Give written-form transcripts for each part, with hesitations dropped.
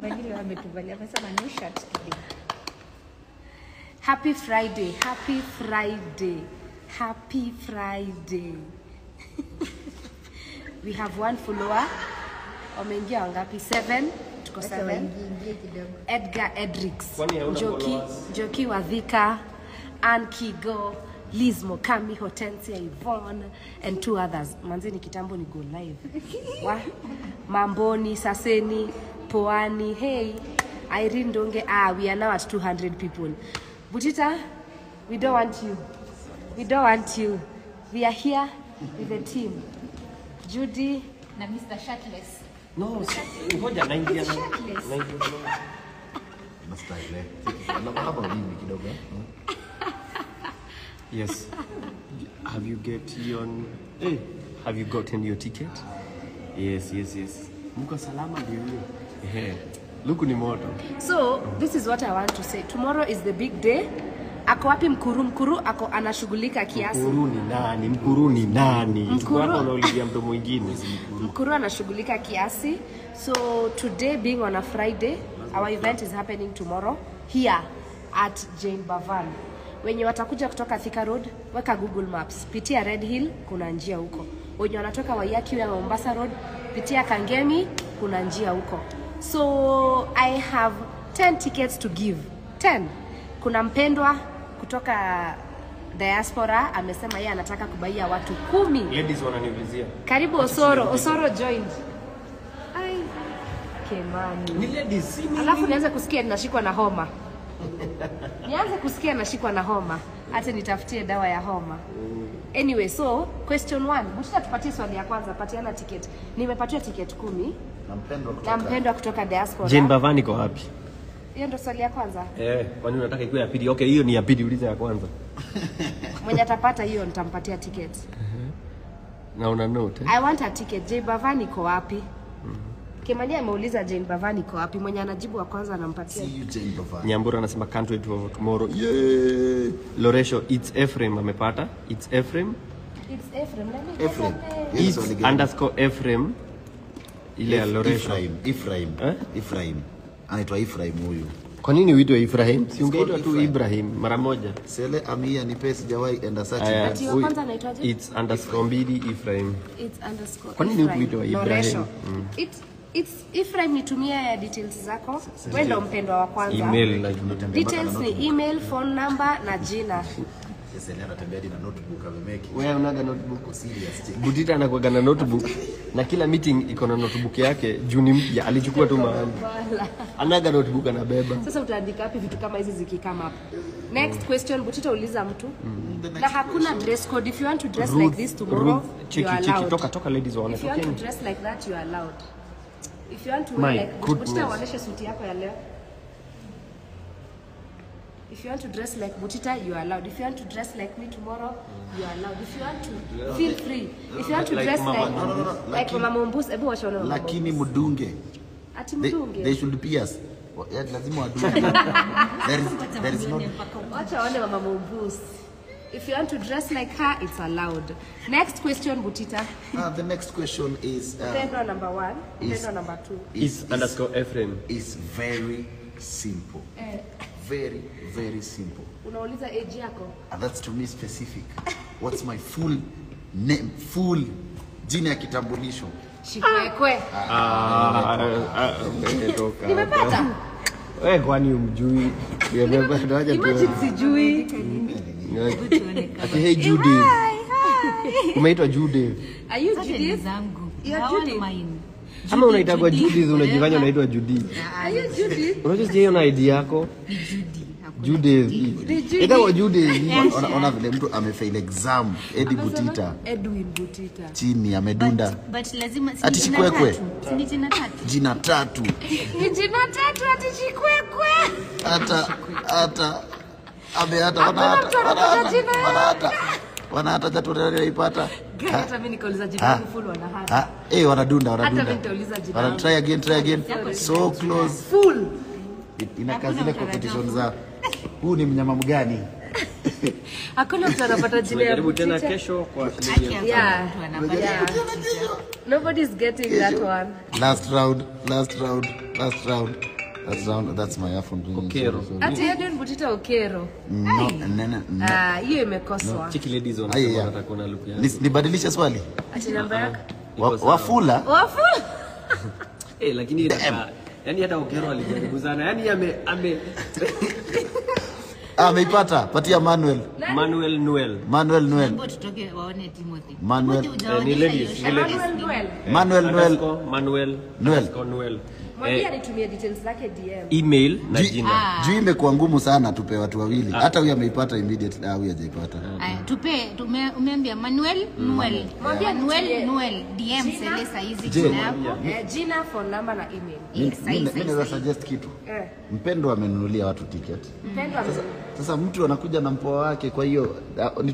Kimani ametuvalia, amesema no shirt today. Happy Friday, happy Friday, happy Friday. We have one follower. Wameingia wangapi? 7. Tuko Sasa 7. waingie kidogo. Edgar Edrix, Kwani hauna Njoki, followers? Njoki Wadhika, Ann Kigo, Liz Mokami, Hortensia Yvonne and 2 others. Manze ni kitambo ni go live. Wa Mamboni, Saseni, Poani, hey, Irene Donge. Ah, we are now at 200 people. Butita, we don't want you. We don't want you. We are here with the team. Judy Na Mr. Shirtless. No, ngoja naingia na. Shirtless. Naingia na. Na style eh. Labda mimi kidogo. Yes. Have you get your have you gotten your ticket? Yes, yes, yes. Mko salama ndio hiyo. Ehe. Luku ni moto. So this is what I want to say. Tomorrow is the big day. Ako wapi Mkuru? Mkuru ako anashughulika kiasi. Mkuru ni nani? Mkuru ni nani? Mkuru. Tuko hapa unaulizia mtu mwingine. Mkuru anashughulika kiasi. So today being on a Friday, our event is happening tomorrow here at Jane Bhavan. Wenye watakuja kutoka Thika Road, weka Google Maps, pitia Red Hill, kuna njia huko. Wenye wanatoka Waiyaki ya Mombasa Road, pitia Kangemi, kuna njia huko. So I have 10 tickets to give. 10. Kuna mpendwa kutoka diaspora amesema yeye anataka kubaia watu 10. Ladies wananiulizia. Karibu Osoro, Osoro joined. Ai, Kemani. Ni ladies si mimi. Alafu nianze kusikia ninashikwa na homa. Nianze kusikia nashikwa na homa. Hata nitafutie dawa ya homa. Anyway, so question 1. Mtata tupatie swali ya kwanza, patiana ticket. Nimepatiwa ticket 10 Na mpendwa na kutoka. mpendwa kutoka diaspora. Jane Bhavan iko wapi? Hiyo ndo swali ya kwanza. Eh, kwani unataka ikuwe ya pili? Okay, hiyo ni ya pili, uliza ya kwanza. Mwenye atapata hiyo nitampatia ticket. Na una note eh? I want a ticket. Jane Bhavan iko wapi? Kimani ameuliza Jane Bhavan iko wapi? Mwenye anajibu wa kwanza anampatia. See you Jane Bhavan. Nyambura anasema can't wait for tomorrow. Yeah. Loresho, it's Ephraim amepata. It's Ephraim. It's Ephraim. Let me get Ephraim. a pen. Yes, It's swali gani? underscore Ephraim. Ile ya Loresho. Ephraim, Ephraim. Eh? Ephraim. Anaitwa Ephraim huyu. Kwa nini uitwe Ibrahim? Si ungeitwa called tu Ephraim. Ibrahim mara moja. Sele amia nipe sijawahi enda search. Aya, Ati wa huyu- kwanza anaitwaje? It's underscore 2 Ephraim. It's underscore Kwa nini Ephraim. hukuitwa Ibrahim? Loresho. It's Ephraim, nitumie details zako. Wewe ndo mpendwa wa kwanza. Email like Details ni email, phone number na jina. Sele anatembea hadi na notebook amemeki. Wewe unaga notebook. Serious chick. Butita anakuwaga na notebook na kila meeting iko na notebook yake juu ni mpya, alichukua tu mahali. Wala. Anaga notebook anabeba. Sasa utaandika wapi vitu kama hizi zikikama up? Next question, Butita uliza mtu. The Na next hakuna dress code. If you want to dress like this tomorrow, Ruth, you cheki are cheki, allowed. toka toka ladies waone. If you want to Tokeni. dress like that, you are allowed. If you want to wear My like goodness. Butita, uoneshe suti yako ya leo. If you want to dress like Butita, you are allowed. If you want to dress like me tomorrow, you are allowed. If you want to feel free. If you want to Like dress Mama like No, no, no, no. like Mama Mombus, ebu wacha waone Mama Lakini Mombus. mdunge. Ati They mdunge. should pierce. Yaani lazima wadunge. There is no Wacha waone Mama Mombus. If you want to dress like her, it's allowed. Next question, Butita. The next question is Pendwa number 1, pendwa number 2. Is underscore Ephraim. is very simple. Very very simple. Unauliza age yako. And that's to me specific. What's my full name? Full jina ya kitambulisho. Shikwekwe. Toka. Nimepata. Wewe kwani umjui? Nimepata wacha tu. Imagine sijui. Ati hey Judith. Umeitwa Judith. Are you Zote ni Judith? zangu. You're All Judith. mine. Ama unaitagwa Judith, Judith unajifanya whatever. unaitwa Judith. Are you Judith? Unajua sijaiona ID yako. Ni Judy. Hakuna Judith. Ni Judith. Itakuwa Judith. Ona vile mtu amefail exam Eddie Butita Edwin Butita. chini amedunda But lazima si Ati ni jina Shikwekwe. tatu. Si ni jina tatu. jina tatu Ni jina tatu ati Shikwekwe. hata hata ame hata wana Hakuna hata mtu wana anapata hata jina wana hata wana hata jatunaipata Hata mimi nikauliza jina yangu full wana hata. Ah, eh, wanadunda Hata wanadunda. mimi nitauliza jina Wana yangu. try again, try again. So close. Full. Inakaa zile competition za huu ni mnyama mgani? Hakuna mtu anapata jina ya Tunajaribu tena Butita. kesho kwa shilingi Haki Yeah. hakuna mtu anapata Yeah. Butita. Nobody's getting that one. Last round, last round, last round. That's my iPhone ringing. Okero. Ati Edwin Butita Okero. No, no, no, no. Ah, hiyo imekoswa. Chiki ladies Ai, wanasema yeah. wanataka kuona look yangu. Nibadilishe swali. Ati namba yako. Iko sawa. Wafula. Wafula. Eh, lakini yani hata Okero alijaribu sana. Yani ame Ameipata. Patia Manuel. Manuel Noel. Manuel Noel. Hebu tutoke waone Timothy. Manuel. Timothy Ni hujaonyesha ladies, hiyo ni ladies. shirtless. Manuel Noel. Manuel Noel. Underscore Manuel. Noel. Underscore Noel. Mwambie anitumie details zake DM. Email na jina. Juu imekuwa ngumu sana tupe watu wawili. Hata huyu ameipata immediately, huyu hajaipata. Aya, tupe umeambia Manuel Noel. Mwambie Manuel anitumie. Noel DM Sele saizi Je. jina yako. Jina, phone number na email. Yes, sahi, Mimi sahi, naweza sahi. suggest kitu. Mpendo amenunulia watu ticket. Mpendwa Sasa mtu anakuja na mpoa wake, kwa hiyo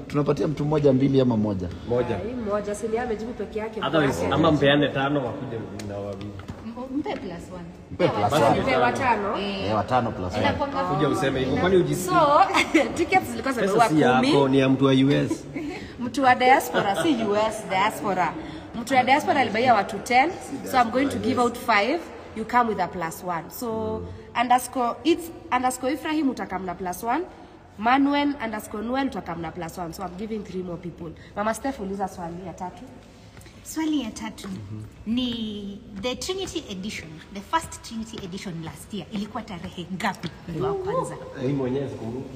tunapatia mtu mmoja mbili ama moja. Moja. hii moja si ni amejibu peke yake. Otherwise ama mpeane tano wakuje na wawili. Mpe plus one. Mpe plus So one. nipe watano. Watano plus one. Inakuanga Kuja useme hivyo kwani ujisi. So tickets zilikuwa Pesa zimeua si 10. yako ni ya mtu wa US. Mtu wa diaspora si US diaspora. Mtu wa diaspora alibaia watu 10. So I'm going to give out 5. You come with a plus 1. So underscore it's underscore Ibrahim utakam na plus 1. Manuel underscore Noel utakam na plus 1. So I'm giving 3 more people. Mama Steph uliza swali ya tatu. Swali ya tatu ni the Trinity edition, the first Trinity edition last year ilikuwa tarehe ngapi wa kwanza? Mimi mwenyewe sikumbuki.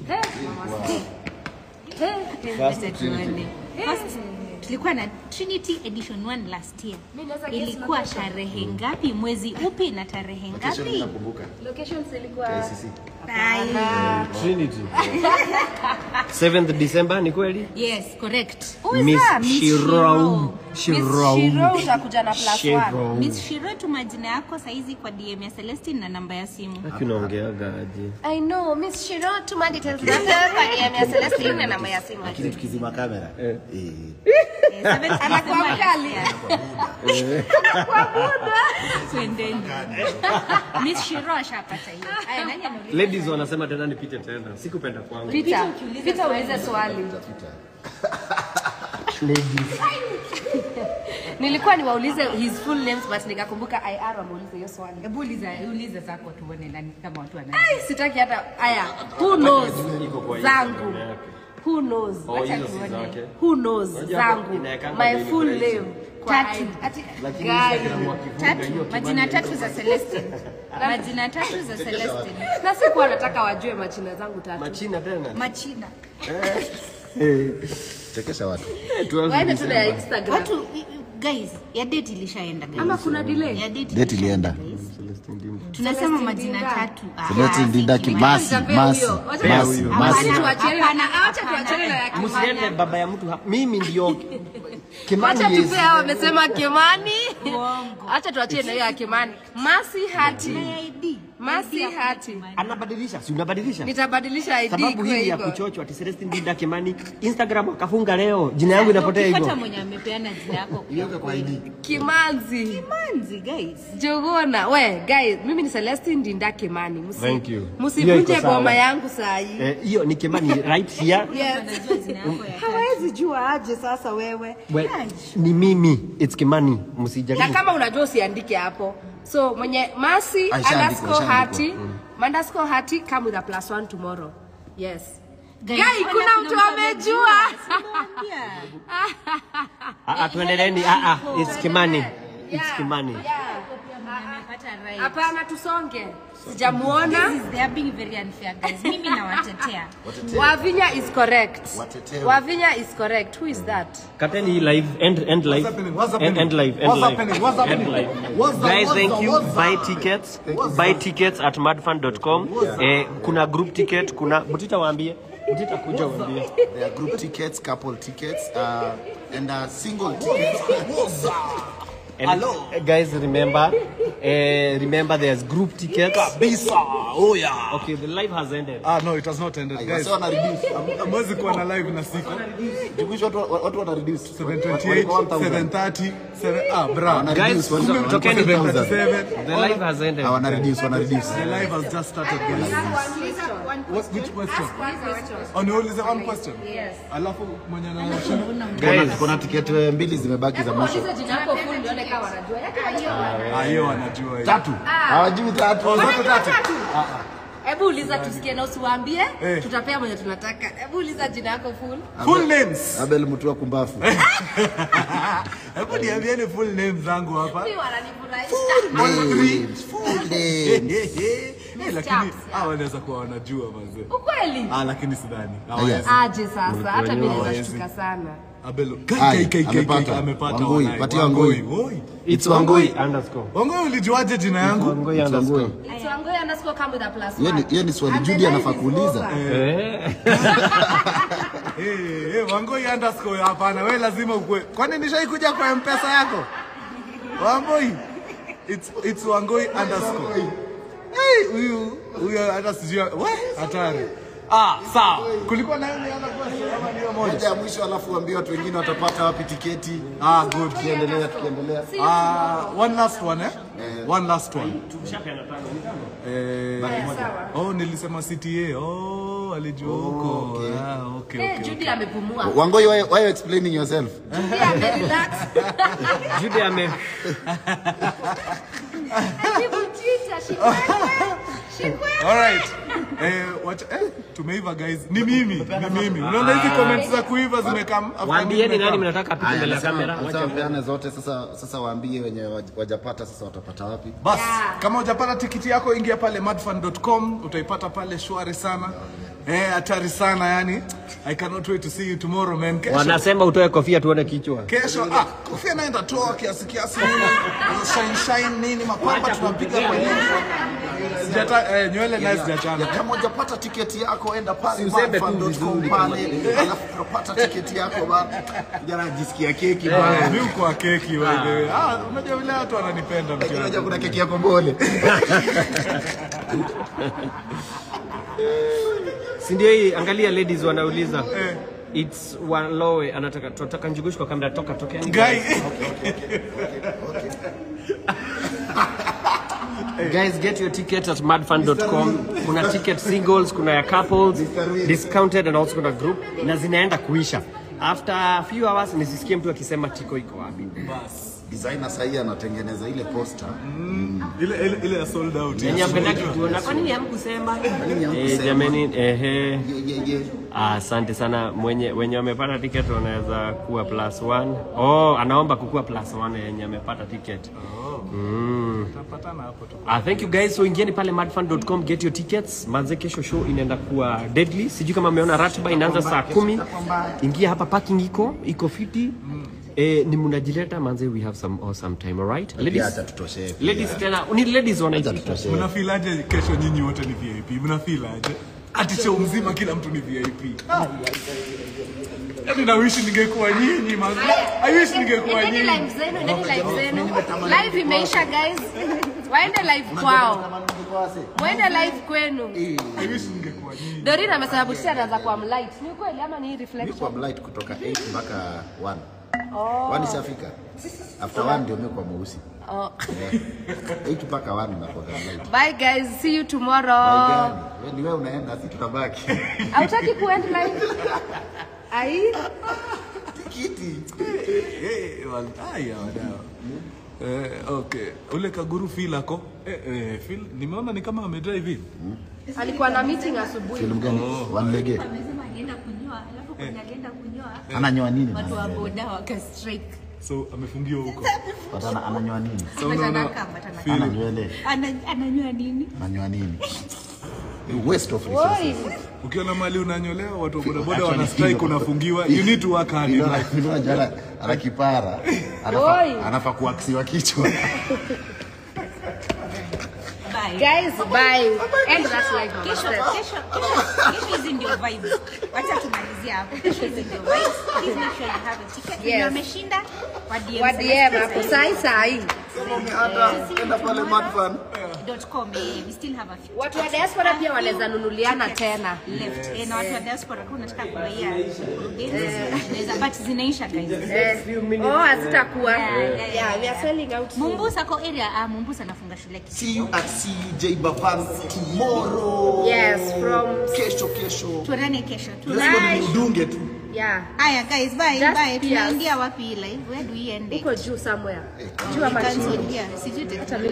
First Trinity. First tulikuwa na Trinity edition 1 last year. Mimi naweza guess Ilikuwa location. tarehe ngapi, mwezi upi na tarehe Location ngapi? nakumbuka. Locations ilikuwa KCC. Ai. Trinity. 7th December ni kweli? Yes, correct. Who is Miss that? Miss Shiro. Shiro. Miss Shiro utakuja na plus 1. Shiro. Miss Shiro, tuma jina yako saizi kwa DM ya Celestine na namba ya simu. Haki unaongeaga aje? I know Miss Shiro tuma details zako kwa DM ya Celestine na namba ya simu. Lakini tukizima kamera. Eh. Anakuwa mkali. Twendeni. Miss Shiro ashapata hiyo. Aya, nani anauliza? Ladies wanasema tena nipite tena. Sikupenda kwangu. Peter, Peter ulize swali. Ladies. Nilikuwa niwaulize his full names but nikakumbuka IR wameuliza hiyo swali. Hebu uliza zako tuone nani kama watu wanajua. Ai, sitaki hata aya. Who knows? Iko kwa Zangu. Instagram yake. Who knows? Oh, hizo si zake. Who knows Unajua hapo zangu. inaekanga My bei full rahisi. name. Kwa Tatu. ID. Ati Lakini guy. Instagram wakifunga hiyo Tatu, Kimani majina tatu za Celestine. Majina tatu za Celestine. Na sikuwa nataka wajue majina zangu tatu. Machina tena. Machina. Chekesha watu. Waende tu na ya Instagram. Watu guys, ya date ilishaenda guys. Ama kuna delay? Ya date Date ilienda. Celestine Ndinda. Tunasema Celestine majina Ndinda. tatu. Celestine Ndinda Kimasi, Masi, Masi, Masi. Acha tuachane na ya Kimani. Msiende baba ya mtu hapa. Mimi ndio Kimani Acha is tupe hao wamesema Kimani. Acha tuachie na hiyo ya Kimani. Masi Hati. Masi Hati. anabadilisha. Si unabadilisha? Nitabadilisha ID Sababu kwa hii ya hivyo. kuchochwa ati Celestine Ndinda Kimani Instagram akafunga leo. Jina yangu inapotea Ukipata hivyo. mwenye amepeana jina yako. Iweke kwa ID. Kimanzi. Kimanzi guys. Jogona. We, guys, mimi ni Celestine Ndinda Kimani. Thank you. Hiyo iko Msivunje sawa. boma yangu saa hii. Hiyo ni Kimani right here. Yes. Anajua jina yako ya Hawezi jua aje sasa wewe. Well, ni mimi. It's Kimani. Na Msijaribu. kama unajua usiandike hapo. So mwenye Masi Ishaandikwa, underscore ishaandikwa. Hati, underscore Hati come with a plus 1 tomorrow. Yes. Guys, Guy, kuna mtu amejua. Tuendeleeni. It's Kimani. It's Kimani. Amepata right. Hapana, tusonge. Sijamuona. This is, they are being very unfair guys. Mimi nawatetea. Wavinya is correct. Watetewe. Wavinya is correct. Who is that? Kateni hii live end end live. What's happening? What's happening? End live. End What's live. happening? What's happening? End live. What's up? Guys, What's thank up? you. What's Buy up? tickets. Buy tickets at madfun.com. Kuna group ticket, kuna Butita waambie. Butita kuja waambie. There are group tickets, couple tickets, and single tickets. And guys, remember, remember there's group tickets. Kabisa. Oh yeah. Okay, the live has ended. Ah no, it has not ended guys. Wase wana reduce. Hamwezi kuwa na live na siku. Jumuisha watu wana reduce. 728, 730, 7 ah bra. Wana Guys, reduce, wana- tokeni. 737. The live has ended. Wana reduce, wana reduce. The live has just started guys. What, which question? Oh, niulize one question. Yes. Alafu mwenye anashinda Guys, Kuna tiketi mbili zimebaki za mwisho. Ulize jina yako full ndio nione kama wanajua. Ah, hiyo wanajua. Tatu. Hawajui tatu. Zote tatu. Hebu uliza tusikie na usiwaambie, tutapea mwenye tunataka. Hebu uliza jina yako full. Full names. Abel Mutua Kumbafu. Hebu niambieni full names zangu hapa. Mimi wananifurahisha. Full names. Lakini hawa wanaweza kuwa wanajua mazee. Ukweli? Ah, lakini sidhani. Aje sasa, hata mimi nashtuka sana. Abel kai amepata. Wangui, patia Wangui. It's Wangui underscore. Wangui, ulijuaje jina yangu? Wangui underscore. It's Wangui underscore come with a plus one. Hiyo ni swali Judy anafaa kuuliza. Wangui underscore hapana, wewe lazima ukue. Kwani nishaikuja kwa M-Pesa yako? Wangui. It's Wangui underscore. Hey, huyu hata sijui. We, hatari. Ah, sawa. Kulikuwa na yeye ana question ama niyo moja. Moja ya mwisho alafu waambie watu wengine watapata wapi tiketi. Ah, good. Tukiendelea. Ah, one last one One last one. Tumeshapeana tano. Oh, nilisema CTA. Oh, alijua huko. Ah, okay. Judy amepumua. Wangoi, why are you explaining yourself? Judy ame relax. Judy ame All right. Tumeiva guys. Ni mimi. Unaona hizi comments za kuiva zimekam. Waambieni nani mnataka apite mbele ya kamera. Wacha peane zote sasa waambie wenye wajapata sasa watapata wapi. Bas, kama hujapata tikiti yako ingia pale madfun.com utaipata pale shwari sana. Hatari sana yani. I cannot wait to see you tomorrow man. Kesho. Wanasema utoe kofia tuone kichwa. Kesho kofia naenda toa kiasi nini. Shine nini mapamba tunapiga kwa nini. Sijata nywele naye sijachana. Kama hujapata tiketi yako enda pale madfun.com pale. Alafu unapata tiketi yako bana. Kijana anajisikia keki bana. Mimi uko keki wewe. Ah, unajua vile watu wananipenda mtu. Unajua kuna keki yako mbole. Si ndio hii, angalia ladies wanauliza. It's one lowe anataka tutaka Njugush kwa kamera toka tokea. Guy. Okay. Guys, get your ticket at madfun.com. Kuna ticket singles, kuna ya couples, discounted and also kuna group na zinaenda kuisha. After a few hours nisisikie mtu akisema tiko iko wapi. Bas. Designer sahi anatengeneza ile poster. Ile sold out. Yenye apendaki kuona. Kwa nini hamkusema? Jamani, asante sana mwenye amepata ticket wanaweza kuwa +1. Oh, anaomba kukua +1 yenye amepata ticket. Tutapatana hapo tu. Thank you guys. So ingieni pale madfun.com, get your tickets. Manze kesho show inaenda kuwa deadly. Sijui kama mmeona ratiba inaanza saa 10. Ingia hapa, parking iko fiti. Ni mnajileta manze, we have some awesome time, all right? Ladies, ladies tena, ni ladies wanaita. Mnafeel aje kesho nyinyi wote ni VIP? Mnafeel aje? Ati show mzima kila mtu ni VIP. Yaani na wish ningekuwa nyinyi manze. I wish ningekuwa nyinyi. Live zenu, nini live zenu? Live imeisha guys. Waende live kwao. Waende live kwenu. I wish ningekuwa nyinyi. Dorina amesema Butita anaanza kwa mlight. Ni kweli ama ni reflection? Ni kwa mlight kutoka 8 mpaka 1. 1 ishafika. After 1 ndio mimi kwa mweusi. Oh. 8 mpaka 1 na kwa light. Bye guys, see you tomorrow. Bye gani? Wewe ni wewe unaenda, sisi tutabaki. Hautaki kuend live? Ai? Tikiti. Haya wadau. Okay. Ule kaguru feel ako. Feel nimeona ni kama amedrive in. Alikuwa na meeting asubuhi. Film gani? One leg. Amesema alienda kunyoa, alafu kwenye alienda kunyoa. Ananyoa nini? Watu wa boda waka strike. So amefungiwa huko. Watana ananyoa nini? So unaona ana nywele. Ananyoa nini? Ananyoa nini? Waste of resources. Ukiona mali unanyolewa watu wa boda boda wana strike unafungiwa. You need to work hard in life. Ndio jana ana kipara. Anafaa kuaksiwa kichwa. Bye. Guys, bye. End that live. Kesho hizi ndio vibes. Wacha tumalizie hapo. Kesho hizi ndio vibes. Please make sure you have a ticket. Yes. Wameshinda wa DM. Wa DM hapo sai sai. Sema umeanda enda pale Madfun. .com, we still have a few. Watu wa diaspora pia wanaweza nunuliana Tickets tena. left. Na watu wa diaspora kama unataka kubaia mkurugenzi, unaweza, but zinaisha guys. Next few minutes. Oh, hazitakuwa. Yeah, Yeah, we are selling out soon. Mumbusa ko area, Mumbusa nafunga shule kesho. See you at CUJ Bhavan tomorrow. Yes, from kesho kesho. Tuonane kesho. Let's go ni udunge tu. Yeah. Haya guys, bye Just bye. peers. Tunaendia wapi hii live? Where do we end it? Huko juu somewhere. Juu ama Cancel chini. here. Sijui technology.